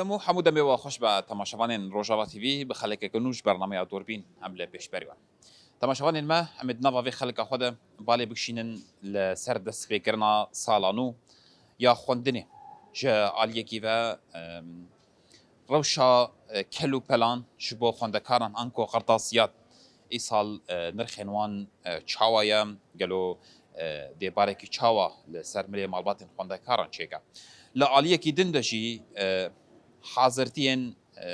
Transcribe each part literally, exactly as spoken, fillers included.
Dem û hemû demê we xweş be temaşevanên Rojava T V, bi xelekeke nû ji bernameya Dûrbîn em li pêşberî wan. Temaşevanên me, em ê di nava vê xeleka xwe de balê bikişînin li ser destpêkirina sala nû ya xwendinê. Ji aliyekî ve, em, rewşa, e, kel û pelan ji bo xwendekaran anko qertasiyat îsal, e, nirxên wan, e, çawa ye? Gelo, e, dê barekî çawa li ser milê malbatên xwendekaran çêke? Li aliyekî din de jî, e, hazirtiyên, e,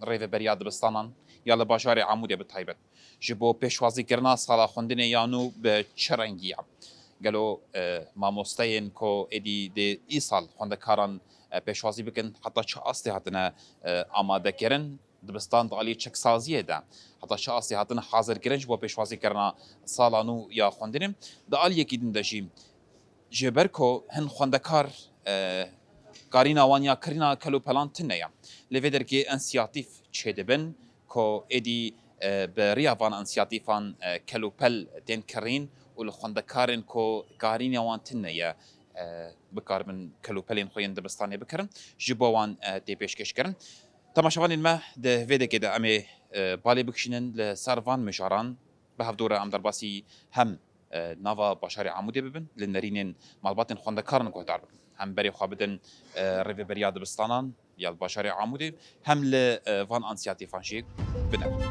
rêveberiya dibistanan ya li bajarê Amûdê bi taybet ji bo pêşwazîkirina sala xwendinê ya nû bi çi rengî ye? Gelo, e, mamosteyên ku êdî dê îsal xwendekaran, e, pêşwazî bikin, heta çi astê hatine, e, amadekirin? Dibistan di alî çeksaziyê de heta çi astê hatine hazirkirin ji bo pêşwazîkirina sala nû ya xwendinê? Di aliyekî din de jî, ji ber ku hin xwendekar, e, karîna wan ya kirîna kel û pelan tune ye. Lê vê derkê ensiyatîf çêdibin ku êdî, e, bi riya van ensiyatîfan, e, kel û pel tên kirîn û li xwendekarên ku karîna wan tune ye, e, bikaribin kel û pelên xwe yên dibistanê bikirin, ji bo wan, e, tê pêşkêşkirin. Temaşevanên me, di vê dekê de em ê, e, balê bikişînin li ser van mijaran. Bi hevdû re em derbasî hem, e, nava bajarê Amûdê bibin, li nerînên malbatên xwendekaran guhdar bibin. Hem berê xwe bidin, e, rêveberiya dibistanan ya li bajarê Amûdê, hem li, e, van ansiyatîfan jî binevin.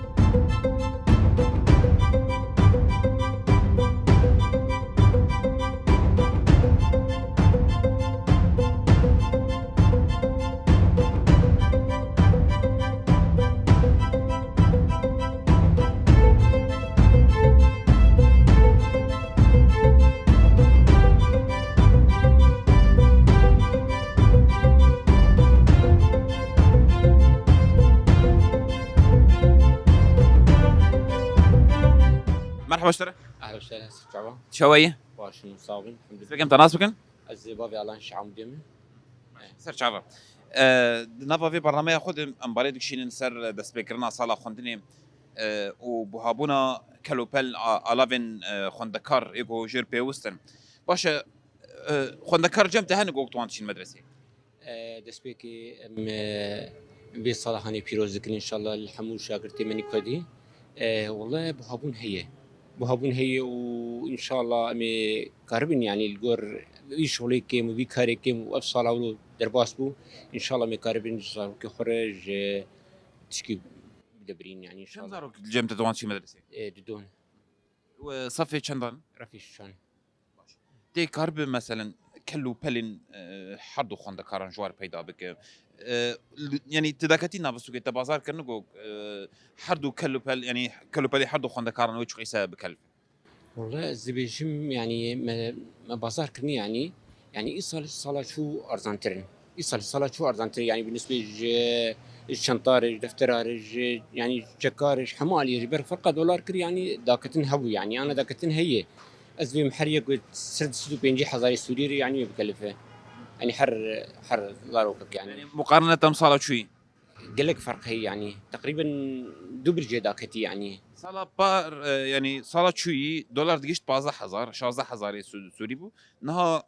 Merhaba ji te re. Ehla we sehla, çawa? Çawa yî? Baş in, sax bin, elhamdulillah. Dibêjim te nas bikin? Ez ê bavê Alan Şamdê me. Ser çava. E, di nava vê bernameya xwe de em balê dikişînin ser destpêkirina sala xwendinê, e, û buhabûna kel û pel a, alavên, e, xwendekar ê ku jêr pêwist in. Baş e, e, xwendekar cem te hene ku tu wan dişîn medresê? E, destpêkê em, e, vê sala hanê pîroz dikin înşallah li hemû şagirtê me nî Kurdî. E, wele buhabûn heye. Buhabûn heye û înşallah em ê karibin, yanî li gor vî şolê kêm û vî karê kêm û ev sala wilo derbas bû. Înşallah em ê karibin ji zarokê xwe re ji tişkî bidebirîn, yanî înşallah. Çend zarok li cem te di wan çî medresê? E, didon. We sefê çendan? Refî şan. Tê karibe, meselen, kel û pelên, e, her du xwendekaran ji war peyda bike. E, li, yanî, tu daketî nav stûkê te bazar kirine ku, e, her du kel û pel, yanî, kel û pelê her du xwendekaran wê çi qîse bikelifin? Wele ez dibêjim, yanî, me, me bazar kirinî, yanî, yanî, îsal sala çû arzantir in. Îsal sala çû arzantir, yanî, bi nisbê ji, ji çenta re, ji deftera re, ji, yanî, çeka re, ji hemû aliyê re, ji ber ferqa dolar kir, yanî, daketin hebû, yanî, ana daketin heye. Ez dibêm her yek ser di sed û pêncî hezarê Sûrî re, yanî, wê bikelife. Yanî, her, her zarokek, yanî. Yanî, muqarene te em sala çûyî? Gelek ferq heye, yanî. Teqrîben du bir jê daketî, yanî. Sala par, e, yanî, sala çûyî dolar digişt pazdeh hezar, şazdeh hezarê Sû-, Sûrî bû. Niha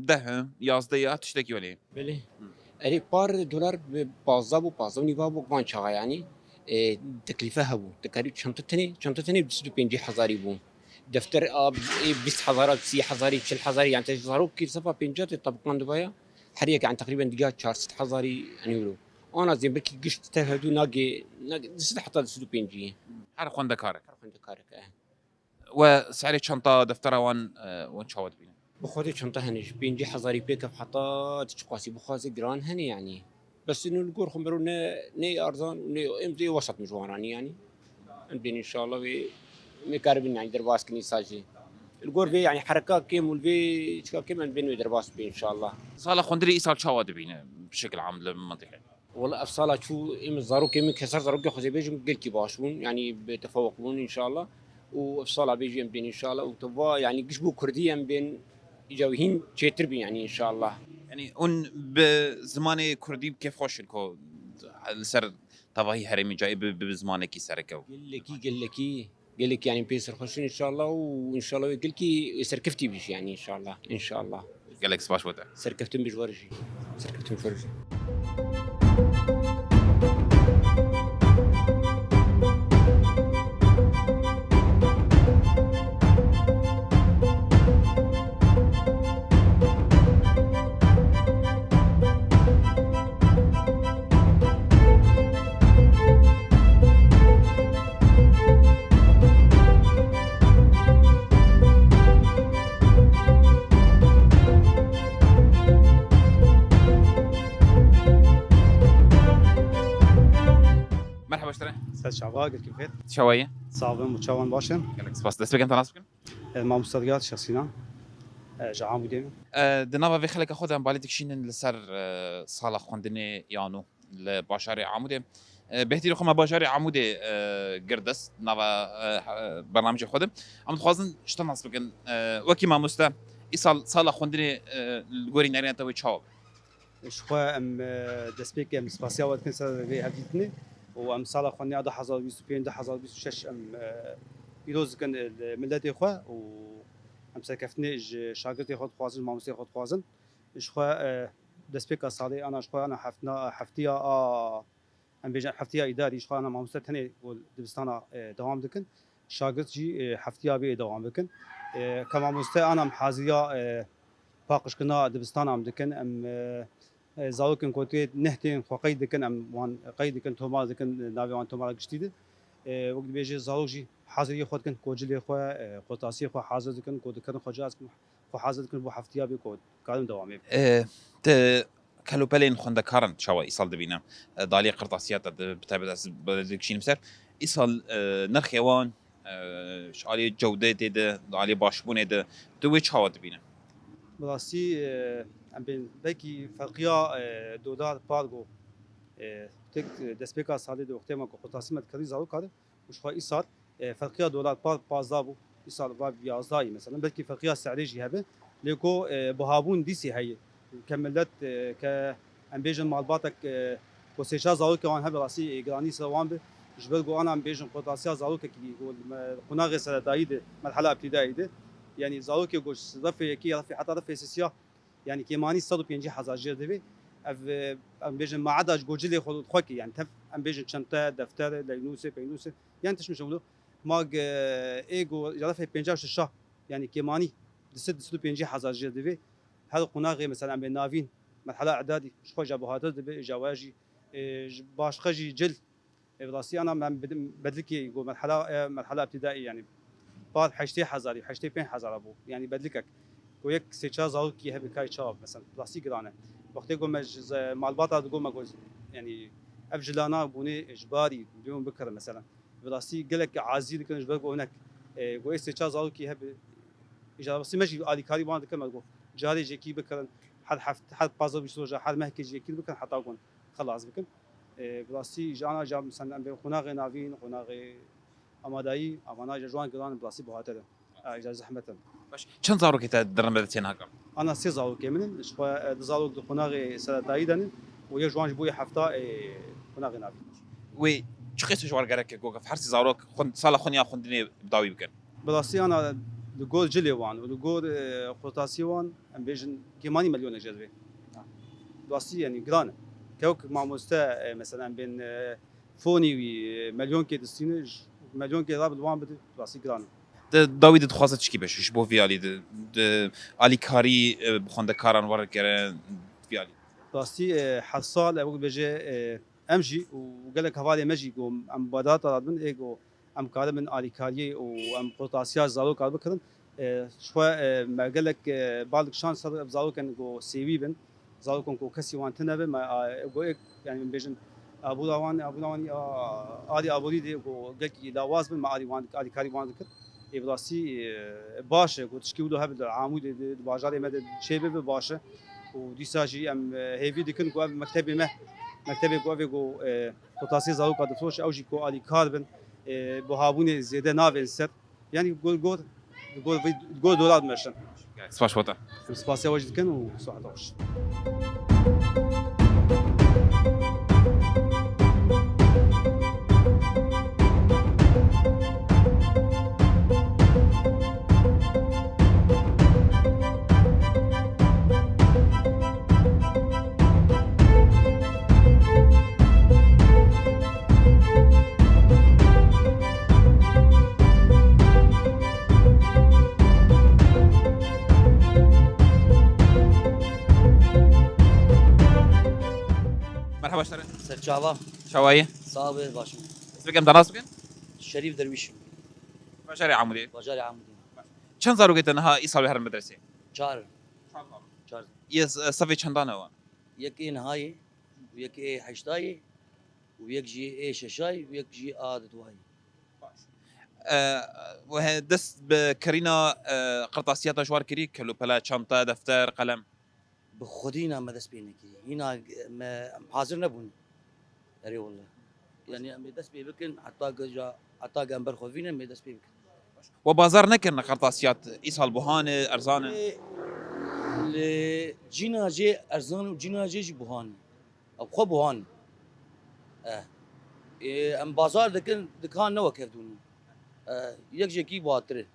deh, yazdeh ya tiştekî welê. Belê. Hı. Erê, par dolar bi pazdeh bû, pazdeh û nîva bû, van çaxa, yanî, e, teklîfe hebû. Dikarî çanta tenê, çanta tenê bi sed û pêncî hezarî bû. Defter a, e, bîst hezara, sî hezarî, çil hezarî, yanî te ji zarokî sefa pêncî tê tebiqandibaya. Her yek, yanî, teqrîben diga çar sed hezarî, yanî, wilo. Ana zî belkî gişt te hevdû nagê, nagê, di sed heta di sed û pêncî. Her xwendekarek. Her xwendekarek, e. We serê çanta deftera wan, e, wan çawa dibîne? Bi xwedê çanta hene ji pêncî hezarî pêkev heta tu çiqasî bixwazî giran hene, yanî. Bes ino li gor xwe mero ne, ne arzan û ne, em dê wesat min ji wan ranî, yanî. Em dên înşallah wê, em ê karibin, yanî, derbas kin îsal jî. Li gor vê, yanî, hereka kêm û li vê çika kêm em bên wê derbas bibe înşallah. Sala xwendinê îsal çawa dibîne bi şekil am li mintîqê? Wela ev sala çû, em zarokê min, kesar zarokê xwe zê bêjim, gelkî baş bûn, yanî bi tefawuk bûn înşallah. Û ev sala bê jî em bên înşallah. Û teva, yanî giş bû kurdî em bên îca wî hîn çêtir bî, yanî înşallah. Yanî hûn bi zimanê kurdî bi kêfxweş in ku li ser tevahî herêmî cayê bi, bi zimanekî sereke û. Gelekî, gelekî. Gelek, yanî, pê serxweş in înşallah û înşallah wê gelkî serkeftî bî jî, yanî, înşallah, înşallah. Gelek spas bo te. Serkeftin bi ji we re jî. Serkeftin bi ji we re jî. Te çava, gelkî xêr. Çawa ye? Sağ olun, bu çawan baş in. Gelek spas. Dest pê ke em te nas bikin. E, Mamoste Riyad Şexsîna. E, ji Amûdê me. E, di nava vê xeleka xwe de em balê dikişînin li ser, e, sala xwendinê ya nû li bajarê Amûdê. E, bêhtirî xwe me bajarê Amûdê, e, girt dest nava, e, he-, bernamecê xwe de. Em dixwazin ji te nas bikin. E, wekî mamoste, îsal sala xwendinê, e, li gorî nerîna te wê çawa be? Ji xwe em, e, destpêkê em spasiya we dikin ser vê hevdîtinê û em sala xwendinê ya du hezar û bîst û pênc, du hezar û bîst û şeş em, e, pîroz dikin, e, li miletê xwe û em serkeftinê ji şagirtê xwe dixwazin, ji mamosteyê xwe dixwazin. Ji xwe, e, destpêka salê ana ji xwe ana heftina-, heftiya a, em bêjin heftiya îdarî ji xwe ana mamoste tenê ku dibistana, e, dewam dikin. Şagirt jî, e, heftiya bê dewam bikin. E, ke mamoste ana em haziriya, e, paqijkirina dibistana em dikin. Em, e, e, zarokên ku tê neh tên xwe qeyd dikin, em wan qeyd dikin, tomar dikin, navê wan tomara giştî de. E, wek dibêje zarok jî haziriyê xwe dikin, ku cilê xwe, e, qurtasiyê xwe hazir dikin, ku dikarin xwe cihaz bikin, xwe hazir dikin bo heftiya bê ku karin dewamê bikin. E, te kelopelên xwendekaran çawa îsal dibîne? E, dalê qirtasiya te di, bi taybet ez bi dikişînim ser. Îsal, e, nirxê wan, e, ji alî cewdetê de, di alî başbûnê de, tu wê çawa dibîne? Bi rastî, e, em bên belkî ferqiya, e, dolar par go, e, tek destpêka salê de wextê me ku qurtasî me dikirin zarok karin, û ji xwe îsal, e, ferqiya dolar par pazdeh bû, îsal va yazdeh ye mesela. Belkî ferqiya serê jî hebe. Lê ku, e, bihabûn dîsê heye. Ke milet, e, ke em bêjin malbatek, e, ku sê çar zarokê wan hebe rastî, e, giranî ser wan bi. Ji ber ku ana em bêjin qurtasiya zarokekî ku me, qonaxê seretayî de, merhela îbtidayî de. Yanî zarokê ku ji refê yekê, refê heta refê sisiya, yanî kêmanî sed û pêncî hezar jê re divê. Ev, e, em bêjin maeda ji ku cilê xwe, xwe kê, yanî tev em bêjin çente, defter, leynûsê, peynûsê, yanî tişt min ji wilo. Ma ge-, ê ku ji refê pêncî û şeş a, yanî kêmanî di sed, di sed û pêncî hezar jê re divê. Her qonaxê mesela em bê navîn, merhela îdadî, ji xwe ja buhatir dibe, ja we jî, e, ji başqe jî cil, e, bi rastî ana em bid-, bedlikê ku merhela, e, merhela îbtidaî, yanî par heştê hezarî, heştê pênc hezara bû. Yanî bedlikek ku yek sê çar zarokî hebe kay çawa, mesela, bi rastî giran e. Wextê ku me ji ze-, malbata digot me ku, yanî ev jilana bûnê ji barî bûn bikirin, mesela. Bi rastî gelek azî dikirin ji ber ku hinek, e, ku ê sê çar zarokî hebe, îja rastî me jî alîkarî wan dikin, me digot carê jekî bikirin, her heft-, her pazdeh bîst roja, her mehkê jî yekî bikin heta ku xilas bikin. E, bi rastî ji ana ja, mesela, em bê qonaxê navîn, qonaxê amadayî, amana ji wan giran bi rastî buhatir e. E, îja zehmet e. Baş. Çend zarokê te di rind de têne haka? Ana sê zarokê min in. Ji xwe, e, du zarok di qonaxê seretayî de ne û yek ji wan jî bûye hefta, e, qonaxê navîn. Wê çi qîmete ji wan gereke ku her sê zarok xwend-, sala xwendina xwendinê bi dawî bikin? Bi rastî ana li gor cilê wan û li gor, e, qurtasiyê wan em bêjin kêmanî milyonek jê divê. Bi rastî, yanî giran e. Kewk mamoste, e, mesela em bên, e, fonî wî, e, milyonkê distîne, ji milyonkê re bi wan bide, bi rastî giran e. Di dawî de dixwaze çikî be ji bo vî alî de, di alîkarî, e, bi xwendekaran wergere vî alî? Rastî, e, her sal, e, wek bêje, e, em jî û gelek hevalê me jî ku em badata radibin, ê ku em karibin alîkariyê û em qurtasiya zarokan bikirin. E, ji xwe, e, me gelek, e, bal dikişand ser ev zarokên ku sêwî bin, zarokên ku kesî wan tune be, me, a, ku êk, yanî, em bêjin, abûra wan, abûra wan, a, alî aborî de ku gelkî lawaz bin, me alî wan, alîkarî wan dikir. Ê, bi rastî, e, baş e ku tişkî wilo hebe di Amûdê de, di bajarê me de çêbibe, baş e. Û dîsa jî em, e, hêvî dikin ku ev mektebê me, mektebê ku ev ê ku, e, qurtasiyê zaroka difiroşe, ew jî ku alîkar bin, e, buhabûnê zêde navên ser. Yanî gor, gor, gor, gor dolar dimeşin. Spas bota. Em spasiya we jî dikin û saeta xweş. Merhaba, şeref. Serçava. Çawa ye? Sağ ol, başım. Dest pê ke em te nas bikin? Şerîf Derwîş. Bajarê Amûdê. Bajarê Amûdê. Çend zarokê te niha îsal wê herin medresê? Çar. Çar zarok. Çar. Yê s-, sefê çendan e wan? Yek ê niha ye, yek ê heşta ye, û yek jî ê şeşay û yek jî a di duayî. E, we he-, dest bi kirîna, e, qirtasiyata ji war kirî, kelopele, çanta, defter, qelem? Bi xwedî hîna me dest pê nekirî. Hîna me, em hazir nebûn. Erê wele. Yanî em ê dest pê bikin, heta ge-, ja-, heta ge em ber xwe vînin, em ê dest pê bikin. We bazar nekirine qirtasiyat, îsal buhan e, erzan e? Lê, lê cîna jê erzan û cîna jê jî buhan e. Ew xwe buhan e. Eh. Ê, em bazar dikin, dikan ne wek hevdû ne. Eh, yek jekî buhatir e.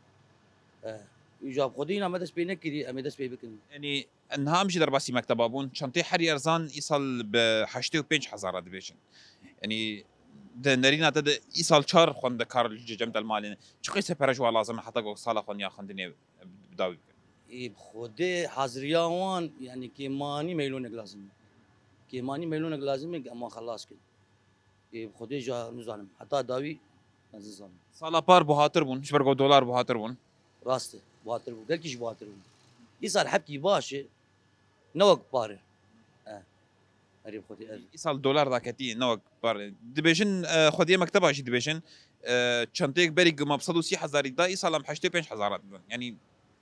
Eh, îja bi xwedî hîna me dest pê nekirî, em ê dest pê bikin. Yanî, niha em jî derbasî mekteba bûn. Çantê herî erzan îsal bi heştê û pênc hezar re dibêjin. Yanî, di nerîna te de îsal çar xwendekar li cem te li malê ne. Çi qîse pere ji wan lazim e heta ku sala xwe ya xwendinê bi dawî bikin? Ê, bi xwedê haziriya wan, yanî kêmanî meylonek lazim e. Kêmanî meylonek lazim e, em wan xelas kin. Ê, bi xwedê ja nizanim. Heta dawî ez nizanim. Sala par buhatir bûn, ji ber ku dolar buhatir bûn. Rast e, buhatir bû. Gelkî jî buhatir bû. Îsal hebkî baş e, ne wek par e. E, herî bi xwedê ev. Îsal dolar daketî, ne wek par e. Dibêjin, e, xwediyê mekteba jî dibêjin, e, çenteyek berî gima bi sed û sî hezarî da, îsal em heştê û pênc hezar didin. Yanî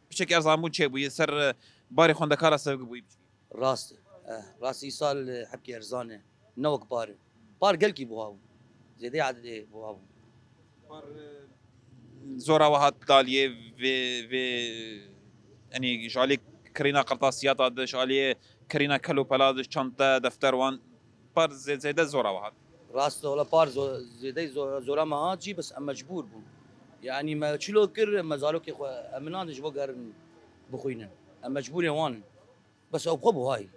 piçekî erzanbûn çêbûye, ser, e, barê xwendekara sevgi bûye. Rast e. Eh, rast îsal, e, hebkî erzan e. Ne wek par e. Par gelkî buha bû. Zêdeyê ededê buha bû. Par, e, zora we hat daliyê vê, vê, yanî ji alî kirîna qirtasiyata de, ji alî kirîna kelopela de, çante, defter wan, par zê-, zêde zora we hat. Rast e, wela par zo-, zêdeyî zo-, zora me hat jî, bes em mecbûr bûn. Yanî me çilo kir, me zarokê xwe eminan ji bo gerin bixwînin. Em mecbûrê wan in. Bes ew bi xwe buhayî.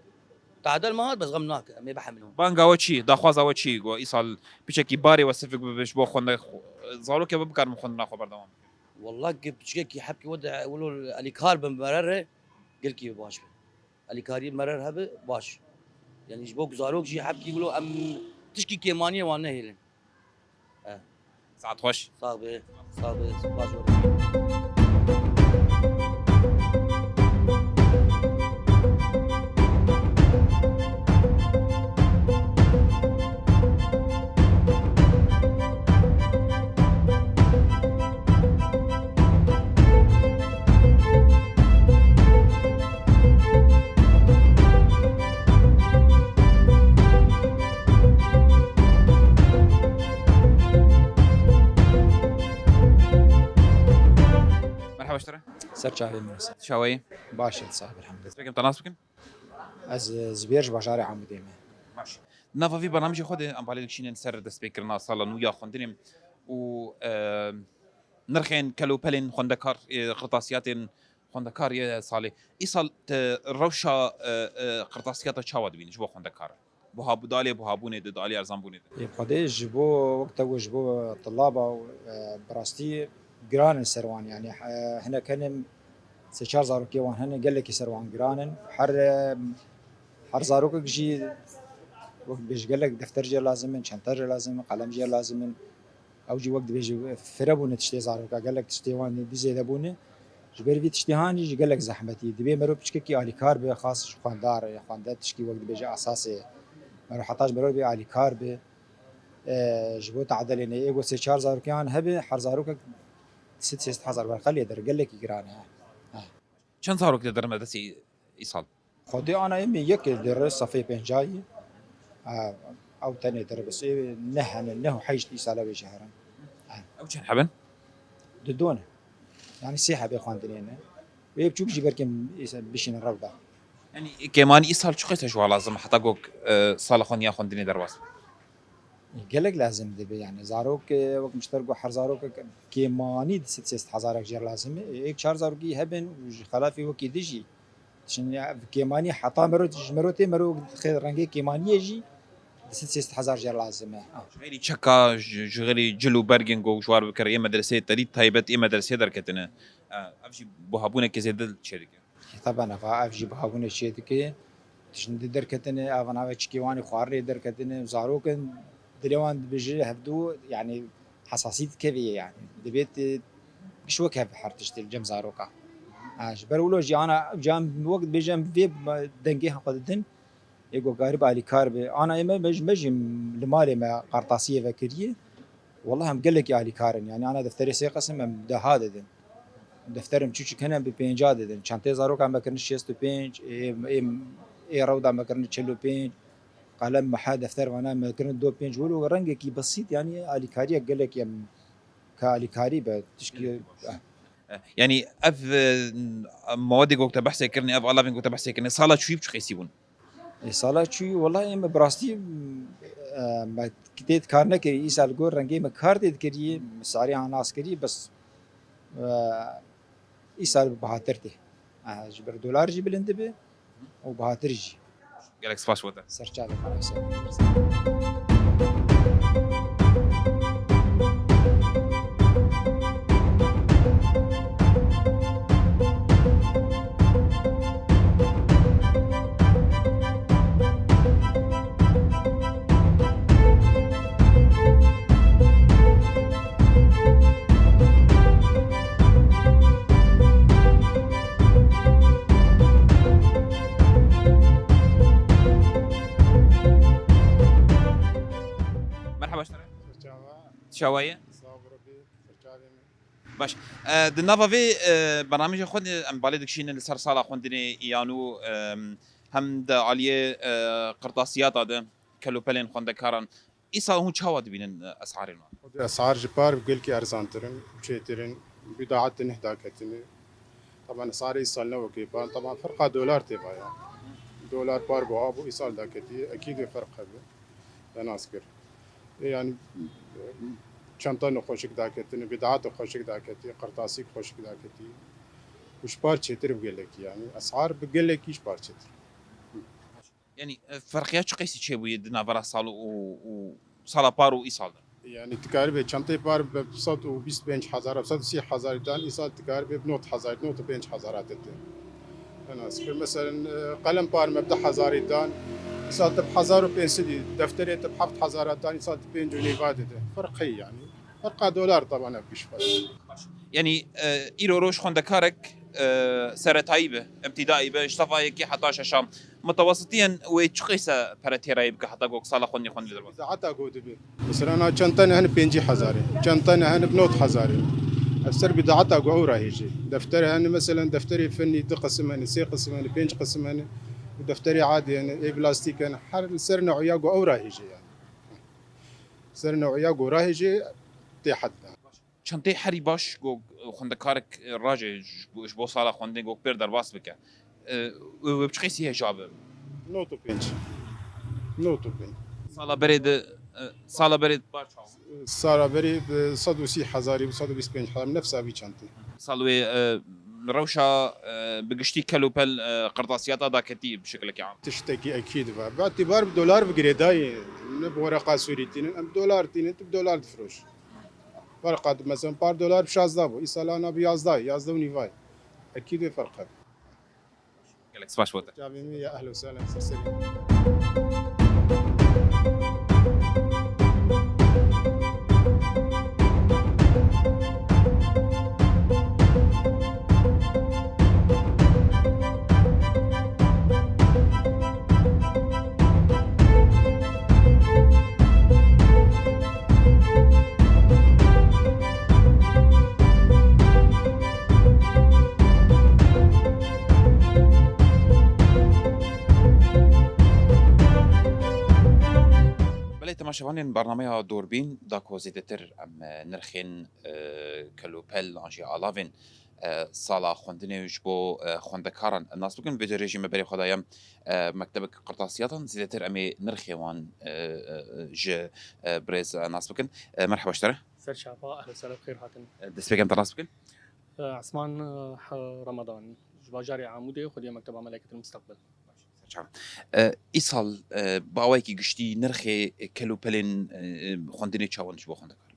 Tadel me hat, bes xem nake, em ê bihemilin. Banga we çi? Daxwaza we çi? Go îsal piçekî barê we sivik bibe ji bo xwende-, xwe-, zarokê we bikarin xwendina xwe berdewam bikin. Wallah ki piçekî hebkî we de wilo elîkar bin mere re, gelkî baş be. Elîkarî mere hebe baş. Yanî ji bo ku zarok jî hebkî wilo em tişkî kêmaniyê wan nehêlin. Eh. Saet xweş. Sağ be. Sağ be. Baş be. Merhaba ji te re. Ser çavê min. Çawayî? Baş e, sağ ol, elhamdülillah. Destpêkim te nas bikim? Ez, e, Zibêr ji bajarê Amûdê me. Baş. Nava vî bernamijê xwe de em balê dikişînin ser destpêkirina sala nû ya xwendinê û, e, nirxên kelopelên xwendekar, e, qirtasiyatên xwendekar yê salê. Îsal te rewşa, e, e, qirtasiyata çawa dibînî ji bo xwendekar? Buhabû-, dalê buhabûnê de, dalê erzanbûnê de. Ê, xwedê ji bo, wek te got, ji bo tilaba û, e, bi rastî giran in ser wan. Yanî, e, hinek hene sê çar zarokê wan hene, gelekî ser wan giran in. Her, e, her zarokek jî wek dibêje gelek defter jê lazim in, çente jê lazim in, qelem jê lazim in. Ew jî wek dibêje, fire bûne tiştê zaroka, gelek tiştê wan dî zêde bûne. Ji ber vî tiştê han jî gelek zehmetî. Divê mero piçkekî alîkar be, xas ji xwendar, xwende tişkî wek dibêje esasê. Mero heta ji mero bê alîkar be. E, ji bo tedelê ne, ê go sê çar zarokê han hebe, her zarokek sed sêzdeh hezar werqe lê der, gelekî giran e. He. Çend zarok de derme destê îsal? Xwedê ana ê min yek dir sefê pêncayî. Ha, ew tenê dir bes ê neh hene, neh û heşt îsal ew ê ji herin. Ha. Ew çend hebin? Di do ne. Yanî sê hebê xwendinê ne. Wê biçûk jî belkî îsa bişînin rewda. Yanî kêmanî îsal çi qîse ji wan lazim heta gok, e, sala xwe niya xwendinê derbas? Gelek lazim dibe, yani zarok, e, wek mişter got, her zarok kêmanî di sed sêzdeh hezarek jê lazim e. Ê çar zarokî hebin û ji xelafê wekî di jî. Şimdi ya, kêmanî heta mero, ji mero tê mero xê rengê kêmaniyê jî di sed sêzdeh hezar jê lazim e. Ha. Ji xêrî çeka, ji, ji xêrî cil û bergên ku ji war bikir, ê medreseyê te dî taybet ê medreseyê derketine. E, ev jî buhabûneke zêde çêdike. Teben eva ev jî buhabûnê çê dike. Tiştên di derketine, evan ava çikê wan ê xwarinê derketine, zarok in, dilê wan dibêje hevdû, yani hesasî dikevê yani. Dibêt, e, giş wek hev her tiştê li cem zaroka. Ha, ji ber wilo jî ana can wek dibêje em vê dengê xwe didin, Ê ku karîbe alîkar be. Ana ê me, me jî, me jî li malê me qertasiyê vekiriye. Wallah em gelekî alîkar in. Yanî ana defterê sê qesim em deha didin. Defterên çûçik hene bi pênca didin. Çenteyê zarokan me kirin şêst û pênc, ê, ê, ê rewda me kirin çil û pênc. Qelem, mehe, defter vana me kirin do pênc. Wilo rengekî besît, yanî alîkariyek gelekî em ke alîkarî be, tişkî, eh. E, yanî ev, e, mawadê ku te behsê kirinê, ev alavên ku te behsê kirinê, sala çûyî bi çi qeysî bûn? Ê, sala çûyî, wellahî me bi rastî, e, me tê kar nekirî, îsal got rengê me kar tê dikirî, me sarî nas kirî, bes, e, îsal bi bahatir tê. E, ji ber dolar jî bilind dibe û bahatir jî. Gelek spas bo te. Serçavê me. Merhaba ji te re. Çawa? Çawa ye? Sağ ol Rabbi. Çawa ye? Baş. E, di nava vê, e, bernamêja xwe de em balê dikişînin li ser sala xwendinê ya nû, e, hem di aliyê, e, qirtasiyata de kelopelên xwendekaran. Îsal hûn çawa dibînin, e, esarên wan? Xwedî esar ji par gelkî erzantir in, çêtir in, bîdaet di neh daketine. Taban esarê îsal ne wekî par, taban ferqa dolar tê va ya. Dolar par buha bû, îsal daketî, ekîd wê ferq hebe. Te nas kir. Ê, yanî, çanta ne xweşik daketine, bîdaet xweşik daketî, qirtasîk xweşik daketî. Û ji par çêtir bi gelekî, yanî esar bi gelekî ji par çêtir. Yanî, e, ferqiya çi qeysî çêbûye di navbera sal û, û sala par û îsal de? Yanî dikarîbe çanteyê par bi sed û bîst pênc hezar, bi sed û sî hezarî dan, îsal dikarîbe bi nod hezarî, nod û pênc hezara te tê. Enas kir, meselen, e, qelem par me bi du hezarî dan, îsal te bi hezar û pênc sedî, defterê te bi heft hezara dan, îsal te pênc û nîva dide. Ferq heye yanî. Ferqa dolar taban ev giş ferq. Yanî, e, îro roj xwendekarek, e, seretayî be, îbtîdaî be, ji sefa yekê heta şeşa, mitewesitiyen wê çi qîse pere têrayî bike heta ku sala xwendinê xwe bide derbas? Bîdaeta ku dibe. Mesela na çentene hene pêncî hezarê, çentene hene bi nod hezarê. Ev ser bîdaeta ku ew rahêje. Defter hene, meselen defterê fennî du qisim hene, sê qisim hene, pênc qisim hene. Û defterê adî hene, ê plastîk hene. Her li ser new'iya ku ew rahêje yanî. Ser new'iya ku rahêje tê hed. Çenteyê herî baş ku xwendekarek raje ji bo, ji bo sala xwendinê ku pêr derbas bike. E, wê, wê bi çi qeysî hêja be? Nod û pênc. Nod û pênc. Sala berê de, e, sala berê de par çawa? Sala berê bi sed û sî hezarî û sed û bîst pênc hezar nefsa vî çentê. Sal wê, e, rewşa, e, bi giştî kel û pel, e, qirtasiyata daketî bi şekilekî am. Tiştekî ekîd ve. Bi îtîbar bi dolar bi girêdayî, ne bi wereqa sûrî tînin, em bi dolar tînin, tu bi dolar difiroş. Ferqa tu, mesela par dolar bi şazda bû, îsala na bi yazda, yazda û nîvay. Ekîd wê ferq hebe. Gelek spas bo te. Çavê min ya, ehlen û sehlen, ser serî. Belê temaşevanên bernameya Dûrbîn, da ku zêdetir em, e, nirxên, e, kelopel an jî alavên, e, sala xwendinê ji bo, e, xwendekaran nas bikin. Vê carê jî me berê xwe daye, e, mektebek qirtasiyatan, zêdetir em ê nirxê wan, e, e, ji, e, birêz, e, nas bikin. E, merheba ji te re. Ser çava, ehlen û sehlen, bi xêr hatin. E, destpêk em te nas bikin. E, Esman, e, Ramadan, ji bajarê Amûdê, xwediyê Mekteba Meleketil Mustaqbel. Ser çava. E, îsal, e, bi awayekî giştî nirxê kel û pelên, e, xwendinê çawan ji bo xwendekar?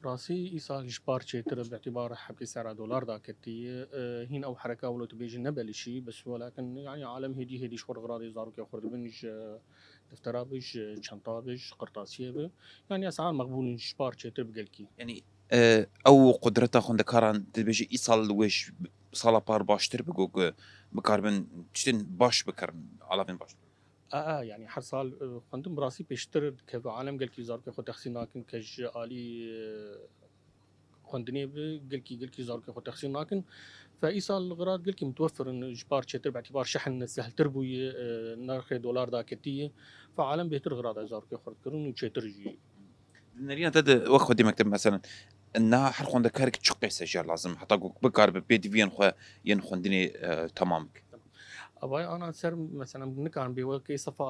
Rastî îsal ji par çêtir bi îtîbar hebkê sera dolar daketî, e, hîn ew hereka wilo tu bêjî ne belişî, bes welakin, yanî alem hêdî hêdî ji xwe re xiradê zarokê xwe dibin ji deftera bi, ji çenta bi, ji qirtasiyê bi. Yanî esar meqbûl in, ji par çêtir bi gelkî. Yanî, e, ew qudreta xwendekaran dibêje îsal wê ji sala par baştir bi, ku, ku bikaribin tiştên baş bikirin, alavên baş. A, a, yanî her sal, e, xwendin bi rastî pêştir dikeve. Alem gelkî zarokê xwe texsîr nakin ke ji alî, e, xwendinê bi gelkî, gelkî zarokê xwe texsîr nakin. Fe îsal xirad gelkî mutwefir in, ji par çêtir, bi îtibar şehn sehltir bûye, e, nirxê dolar daketiye. Fe alem bêhtir xirada zarokê xwe dikirin û çêtir jî. Di nerîna te de wek xwedî mekteb, meselen, niha her xwendekarek çi qîse jê lazim heta ku bikaribe pêdiviyên xwe yên xwendinê, e, temam bike? Avayê ana ser, meselen, nikarin bê wekê sefa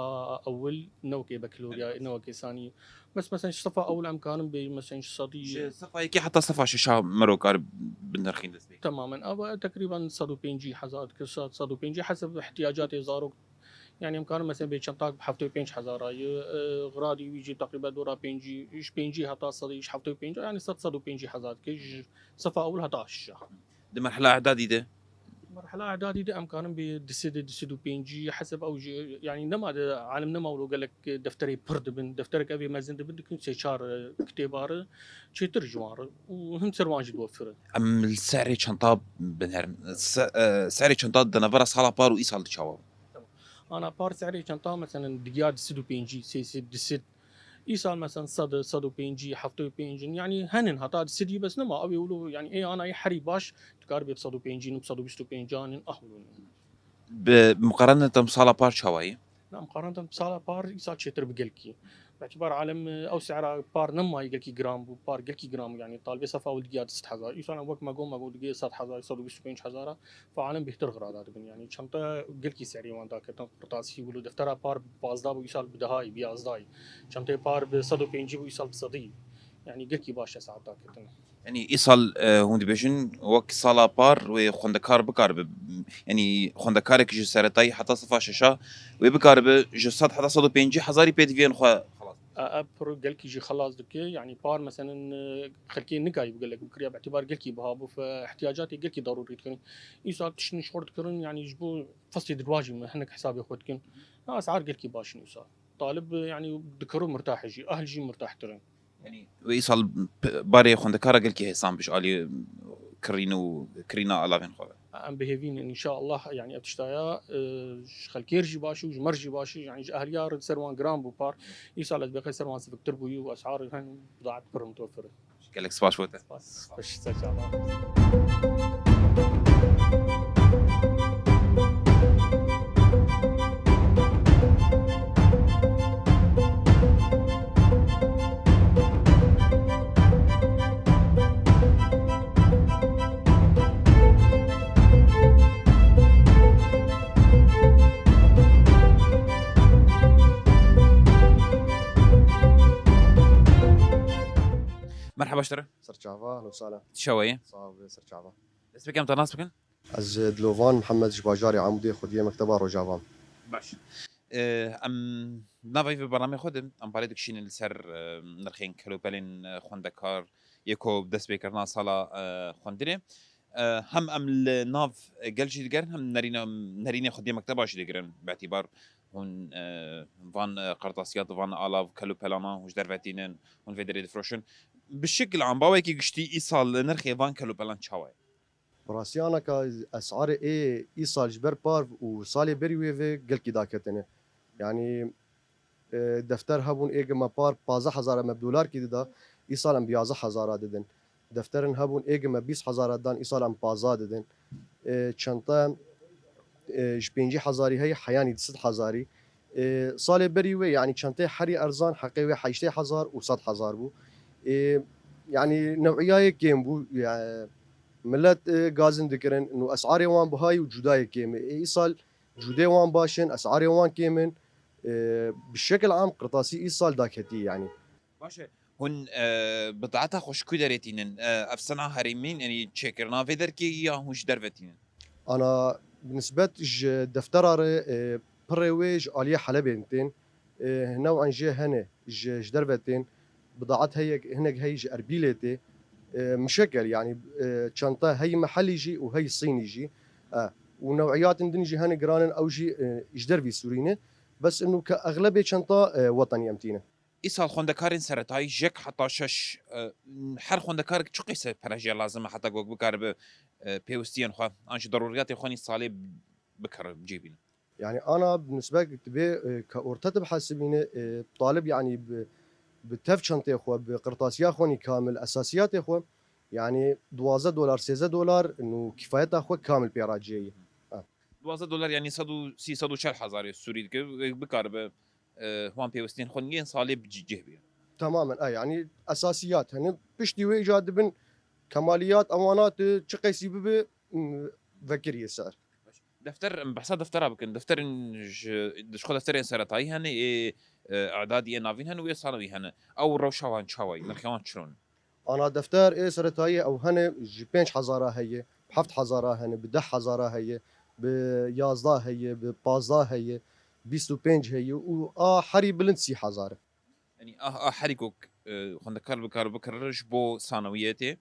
ewil, ne wekê bekiloriya, ne wekê sanî. Bes, meselen, ji sefa ewil em karin bê, meselen, ji sedî. Ji sefa yekê heta sefa şeşa mero kar bi nirxîn dest pê. Temamen. Ava tekrîben sed û pêncî hezar dike, sed, sed û pêncî heseb ihtiyacatê zarok. Yani em karin, meselen, bê çentak bi heftê û pênc hezara ye, e, xiradî wî jî teqrîben dora pêncî, ji pêncî heta sedî, ji heftê û pênc, yani sed, sed û pêncî hezar dike, ji sefa ewil heta şeşa. Di merhela îdadî de? Merhela îdadî de em karin bê du sed, du sed û pêncî, heseb ew jî, yani nema de, alim nema wilo gelek defterê pir dibin, defterek evê mezin dibin, dikin sê çar, e, kitêba re, çêtir ji wan re û hin ser wan jî diwefire. Em li serê çenta binêrin. Se-, e, serê çenta di navbera sala par û îsal de çawa bû? Ana par serê çenta, meselen, digiya du sed û pêncî, sê sed, du sed. Îsal, meselen, sed, sed û pêncî, heftê û pênc in. Yani henin heta du sed, bes nema. Ew ê wilo, yani ê anayê herî baş dikar bê bi sed û pêncî in, bi sed û bîst û pênc in, ah wilo. Bi muqarene te sala par çawa ye? Na, muqarene te sala par, îsal çêtir bi gelkî. Bi îtibar alem, ew sehra par nema gelkî giran bû, par gelkî giran bû, yani talibê sefa ewil digiya du sed hezar. Îsal wek me got, me got digiya sed hezar, sed û bîst û pênc hezara. Fe alem bêhtir xirada dibin. Yani çanta gelkî serê wan daketin. Qirtasî wilo deftera par bi pazdeh bû, îsal bi dehayî, bi yazdahî. Çanteyê par bi sed û pêncî bû, îsal bi sedî. Yani gelkî baş e saet daketin. Yani îsal, e, hûn dibêjin wek sala par wê xwendekar bikaribe, yani xwendekarek ji seretayî heta sefa şeşa wê bikaribe ji sed heta sed û pêncî hezarî pêdiviyên xwe xelas. E, e, pir gelkî jî xelas dike. Yani par, meselen, e, xelkê nikayî bi gelek bikiriya, bi îtibar gelkî biha bû, fe ihtiyacatê gelkî darûrî dikirin. Îsal tiştin ji xwe dikirin, yani ji bo feslê dirwa jî me hinek hesabê xwe dikin. Na, esar gelkî baş in îsal. Talib, e, yani dikiro mirtah e jî, ehl jî mirtahtir in. Yani wê îsal p-, barê xwendekara gelkî hêsan bi ji alî kirîn û kirîna alavên xwe ve. Em bi hêvî ne, înşallah, yani ev tişta ya, e, ji xelkê re jî baş û ji me re jî baş e, yani ji ehliya re ser wan giran bû par. Îsal ez bêxê ser wan siviktir bûyî û esar hin bidaet pir mutewfir e. Gelek spas bo te. Spas. Xweş, ser çava. Merhaba ji te re. Ser çava, ahlen û sahlen. Çawa ye? Sağ ol, ser çava. Dest pê ke em te nas bikin? Ez Dilovan Mihemed ji bajarê Amûdê xwediyê mekteba Rojava me. Baş. Ee, em nava vê bernameyê xwe de em parê dikişînin li ser, e, nirxên kelopelên, e, xwendekar yê ku destpêkirina sala, e, xwendinê. E, hem em li nav gel jî digerin, hem nerîna, nerînê xwediyê mekteba jî digirin. Bi îtibar hûn, e, van, e, qertasiyat, van alav kelopelana hûn ji derve tînin, hûn vê derê difroşin. Bi şekil am, bi awayekî giştî îsal nirxê van kelopelan çawa ye? Bi rastî anaka esarê ê îsal ji ber par û salê berî wê ve gelkî daketine. Yanî, e, defter hebûn ê ge me par pazdeh hezar me bi dolarkî dida, îsal em bi yazdeh hezara didin. Defterin hebûn ê ge me bîst hezara dan, îsal em pazdeh didin. E, çanta, e, ji pêncî hezarî heye heyanî du sed hezarî. E, salê berî wê, yanî çanteyê herî erzan heqê wê heştê hezar û sed hezar bû. E, yanî new'iyayê kêm bû. Ya, millet, e, gazin dikirin û esarê wan bihayî û cudayê kêm e. E, îsal cudê wan baş in, esarê wan kêm in. E, bi şekil am qirtasî îsal daketî yanî. Baş e. Hûn, e, bidaeta xwe ji ku derê tînin? E, ev sena herêmîn, yanî çêkirina vê derkê ya hûn ji derve tînin? Ana bi nisbet ji deftera re, e, pirê wê ji aliyê Helebê tên. E, new'an jê hene ji, ji derve tên. Bidaet heye, hinek hey ji Erbîlê tê. E, mişekel, yanî, e, çanta hey mehellî jî û hey Sînî jî. E, û new'iyatên din jî hene giran in, ew jî, e, ji dervî Sûrî ne. Bes inu ke exlebê çanta, e, wetenî em tînin. Îsal xwendekarên seretayî ji yek heta şeş, e, her xwendekarek çi qîse pere jê lazim e heta ku bikaribe, e, pêwistiyên xwe an jî derûriyatê xwe nî salê bikare, bicêbîne? Yani ana bi nisbet dibê, e, ka orta dibhesibîne, e, talib yani bi, bi tev çantê xwe, bi qirtasiya xwe nî kamil, esasiyatê xwe, yani duwazdeh dolar, sêzdeh dolar nû kifayeta xwe kamil pê raciyeye. Ha. Duwazdeh dolar yani sed û sî, sed û çel hezarê Sûrî dike, wê bikaribe, e, wan pêwistiyên xwe yên salê bi cih bî. Tamamen, e, yani esasiyat. Hani piştî wê îca dibin kemaliyat, ewanat, e, çi qeysî bibe, m, vekirî ser. Defter, em behsa deftera bikin. Defterên ji, ji xwe defterên seretayî hene, ê, e, îdadî ê navîn hene û ê sanawî hene. Ew rewşa wan çawa ye? Nirxê wan çiron? Ana defter ê seretayî ew hene ji pênc hezara heye, bi heft hezara hene, bi deh hezara heye, bi yazdeh heye, bi pazdeh heye, bîst û pênc heye û a herî bilind sî hezar e. Yanî a, a herî ku, e, xwendekar bikar bikirire ji bo sanawiyetê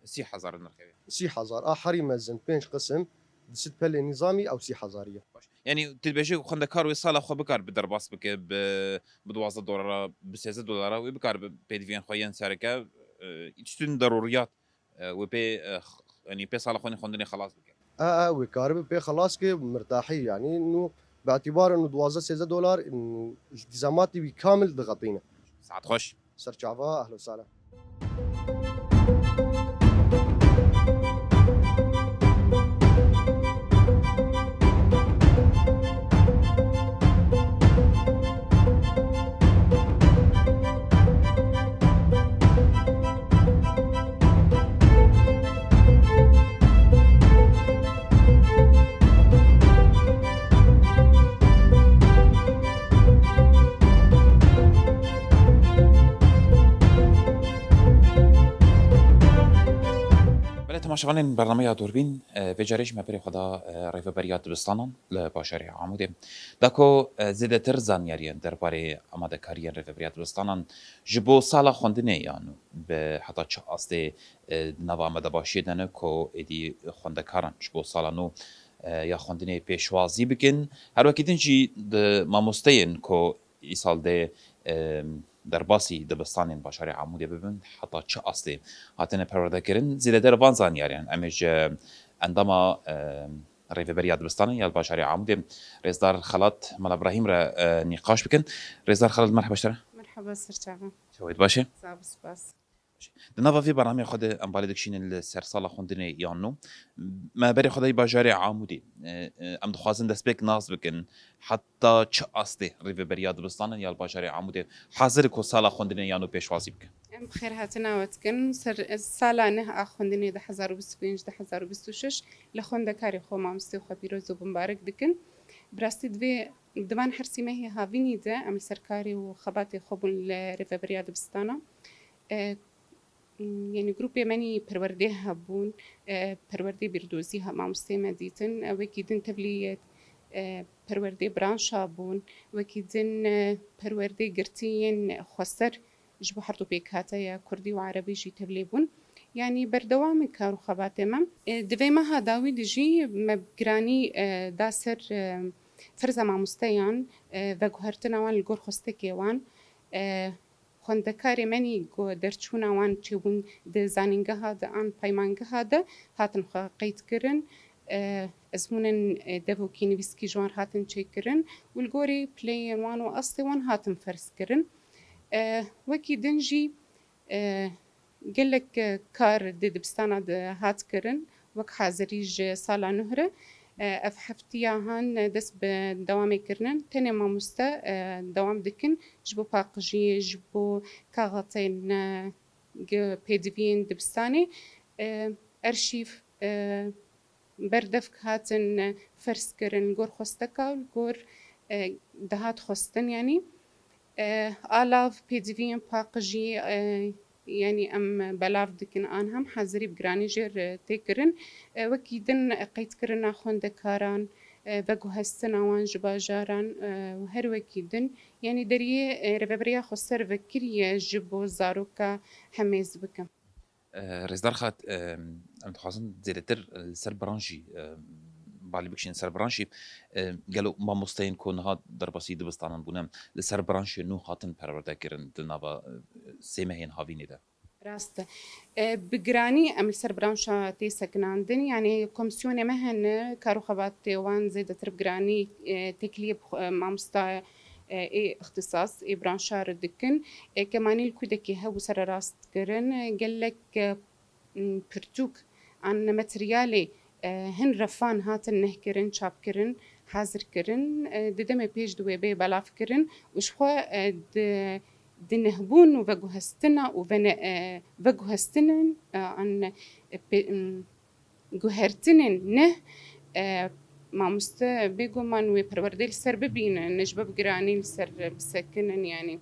sî hezar nirxê wê. Sî hezar. A herî mezin pênc qisim, di sid pelê nîzamî ew sî hezarî ye. Baş. Yanî tu dibêjî xwendekar wê sala xwe bikar bi derbas bike, bi, bi duwazdeh dolara, bi sêzdeh dolara wê bikar bi pêdiviyên xwe yên sereke, e, îtiştûn derûriyat, e, wê pê, e, x-, yanî pê sala xwe xwendinê xelas bike. E, e, wê karibe pê xelas ke mirtahî, yanî nû bi îtîbara nû duwazdeh sêzdeh dolar, nû îltîzamatî wî kamil dixetîne. Saet xweş. Ser çava, ehlo sala. Belê temaşevanên bernameya Dûrbîn, e, vê carê jî me berê xwe da, e, rêveberiya dibistanan li bajarê Amûdê. Da ku, e, zêdetir zanyariyên derbarê amadekariyên rêveberiya dibistanan ji bo sala xwendinê ya nû bi heta çi astê, e, di nava amadebaşiyê de ne ku êdî xwendekaran ji bo sala nû, e, ya xwendinê pêşwazî bikin. Her wekî din jî di mamosteyên ku îsal dê, e, derbasî dibistanên bajarê Amûdê bibin, heta çi astê hatine perwerdekirin? Zêdetir van zanyariyan em ê ji endama, e, rêveberiya dibistanan ya li bajarê Amûdê, Rêzdar Xelat Mela Brahîm re, e, nîqaş bikin. Rêzdar Xelat, merheba ji te re. Merheba, ser çava. Çawa yî, baş î? Sax bî, spas. Di nava vê bernameyê xwe de em balê dikişînin li ser sala xwendinê ya nû. Me berê xwe dayî bajarê Amûdê. E, e, em dixwazin destpêk nas bikin. Heta çi astê rêveberiya dibistanan ya li bajarê Amûdê hazir e ku sala xwendinê ya nû pêşwazî bike? Em bi xêr hatina we dikin. Ser, sala neh a xwendinê du hezar û bîst û pênc, du hezar û bîst û şeş li xwendekarê xwe, mamosteyê xwe pîroz û bimbarik dikin. Bi rastî divê di van her sî mehê havînî de em li ser karê û xebatê xwe bûn li rêveberiya dibistana. E, yanî grûpê me nî perwerdê hebûn, e, perwerdê bîrdozî ha-, mamosteyê me dîtin. E, wekî din tevlî, e, perwerdê branşa bûn, wekî din, e, perwerdê girtî yên xweser ji bo her du pêkhateya kurdî û erebî jî tevlê bûn. Yanî berdewamê kar û xebatê me. E, di vê meha dawî de jî me bi giranî, e, da ser, e, ferza mamosteyan, e, veguhertina wan li gor xwestekê wan, e, xwendekarê me nî ku derçûna wan çêbûn di zanîngeha de an peymangeha de hatin xwe qeyd kirin. E, ezmûnên, e, devokî nivîskî ji wan hatin çêkirin û li gorî pileyên wan û astê wan hatin ferz kirin. E, wekî din jî, e, gelek, e, kar di dibistana de hat kirin, wek hazirî ji sala nuh re. E, ev heftiya han dest bi dewamê kirinin. Tenê mamoste, e, dewam dikin ji bo paqijiyê, ji bo kaxetên, e, gi-, pêdiviyên dibistanê, e, erşîv, e, berdevk hatin, e, ferz kirin gor xwesteka, gor, e, dihat xwestin, yanî, e, alav, pêdiviyên paqijî, e, yanî em belav dikin an hem hazirî bi giranî jêr, e, tê kirin. E, wekî din, e, qeydkirina xwendekaran, e, veguhestina wan ji bajaran, e, û her wekî din, yanî deriyê, e, rêveberiya xweser vekiriye ji bo zaroka hemêz bikin. E, Rêzdar Xelat, e, em dixwazin zêdetir, e, li ser branşî, e, balê bikişînin ser branşî. E, gelo mamosteyên ku niha derbasî dibistanan bûne, li ser branşê nû hatin perwerde kirin di nava, e, sê mehên havînê de? Rast e. E, bi giranî em li ser branşa tê sekinandin, yanî komîsyonê me hene, kar û xebatê wan zêdetir bi giranî, e, têkiliyê bi xwe, e, mamosta, e, ê îxtisas, ê branşa re dikin. E, kemanî li kudekê hebû sererast kirin. E, gelek, e, m, pirtûk an materyalê, e, hin refan hatin nehkirin, çapkirin, hazirkirin. E, di demê pêş di wê bê belavkirin û ji xwe, e, di, di nehbûn û veguhestina û vene-, e, veguhestinên, e, an, e, pê-, m, guhertinên neh, e, mamoste bêguman wê perwerdê li ser bibînin, ji bo bi giranî li ser bisekinin, yanî.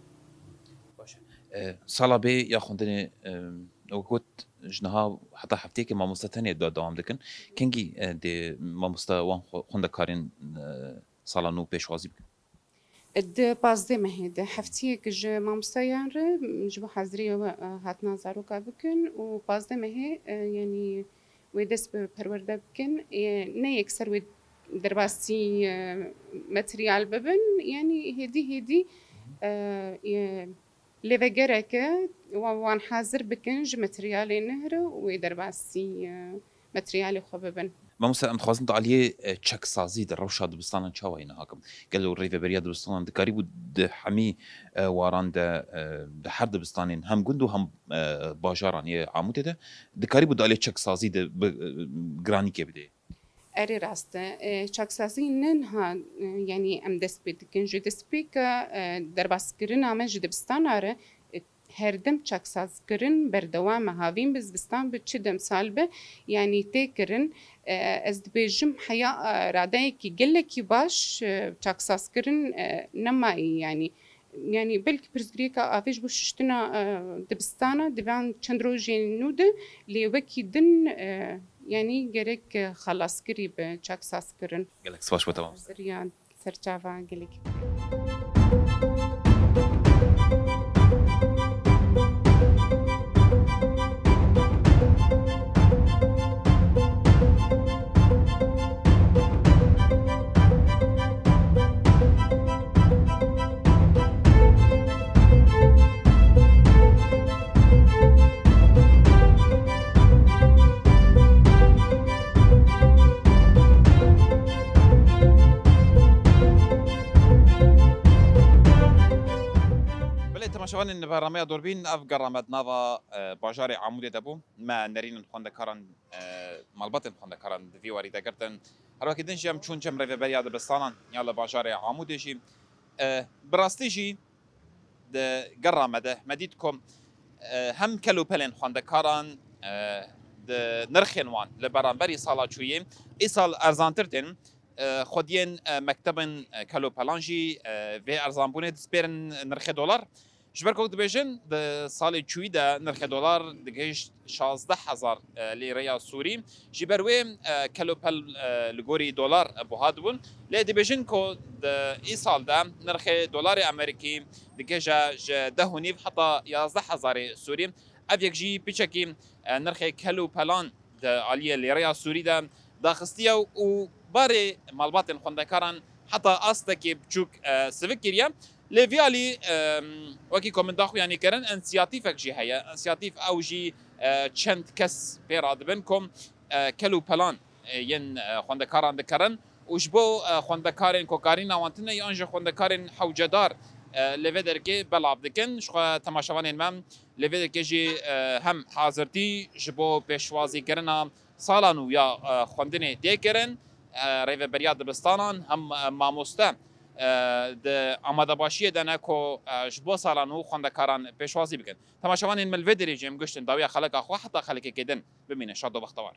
Baş e. E, sala bê ya xwendinê, e, wek got, ji niha heta hefteyekê mamoste tenê de dewam dikin. Kengî, e, dê mamoste wan xwe-, xwendekarên, e, sala nû pêşwazî bikin? Di pazdeh mehê de heftiyek ji mamosteyan re ji bo haziriyê we, e, hatina zaroka bikin û pazdeh mehê, e, yanî wê dest bi perwerde bikin. E, ne yekser wê derbasî, e, materyal bibin, yanî hêdî hêdî, e, e, lê ve gerek e wa-, wan hazir bikin ji materyalê neh re û wê derbasî, e, materyalê xwe bibin. Mamoste, em dixwazin di aliyê, e, çeksazî de rewşa dibistanan çawa ye niha? Gelo rêveberiya dibistanan dikarîbû di hemî, e, waran de, e, di her dibistanên hem gund û hem, e, bajaran yê Amûdê de dikarîbû di aliyê çeksazî de bi, e, giranîkê bidê? Erê, rast e. E, çaksazî ne niha, e, yanî em dest pê dikin. Ji destpêka, e, derbaskirina me ji dibistana re, e, her dem çaksaskirin berdewam e. Havîn bi zibistan bi çi dem sal be, yanî tê kirin. E, ez dibêjim heya, e, radeyekî gelekî baş, e, çaksaskirin, e, nemayî, yanî. Yanî belkî pirsgirêka avê ji bo şiştina, e, dibistana di van çend rojên nû de, lê wekî din, e, yanî gerek, e, xelaskirî be çaksaskirin. Gelek spas bo temam. Haziriya serçava gelekî. Belê, temaşevanên bernameya Durbîn, ev gerra me di nava, e, bajarê Amûdê de bû. Me nerînin xwendekaran, e, malbatên xwendekaran di vî warî de girtin. Her wekî din jî em çûn cem rêveberiya dibistanan ya li bajarê Amûdê jî. E, bi rastî jî di gerra me de me dît ku, e, hem kel û pelên xwendekaran, e, di nirxên wan li beramberî sala çûyê îsal erzantir tên. E, xwediyên, e, mektebên, e, kel û pelan jî, e, vê erzanbûnê dispêrin nirxê dolar. Ji ber ku dibêjin, di salê çûyî de nirxê dolar digihişt şazdeh hezar, e, lîreya Sûrî. Ji ber wê, e, kel û pel, e, li gorî dolar, e, buha dibûn. Lê dibêjin ku di îsal de nirxê dolarê Amerîkî digihîje ji deh û nîv heta yazdeh hezarê Sûrî. Ev yek jî piçekî, e, nirxê kel û pelan di aliyê lîreya Sûrî de daxistiye û barê malbatên xwendekaran heta astekê biçûk, e, sivik kiriye. Lê vî alî, e, wekî ku min daxuyanî kirin, însiyatîfek jî heye. Însiyatîf ew jî, e, çend kes pê radibin ku, e, kel û pelan, e, yên, e, xwendekaran dikerin û ji bo, e, xwendekarên ku karîna wan tune yan jî xwendekarên hewcedar, e, li vê derkê belav dikin. Ji xwe temaşevanên me li vê derkê jî, e, hem hazirtî ji bo pêşwazîkirina sala nû ya, e, xwendinê tê kirin, e, rêveberiya dibistanan hem, e, mamoste, e, di amadebaşiyê de ne ku, e, ji bo sala nû xwendekaran pêşwazî bikin. Temaşevanên me li vê derê jî em giştin dawiya xeleka xwe heta xelekekê din. Bimîne şad û bextewar.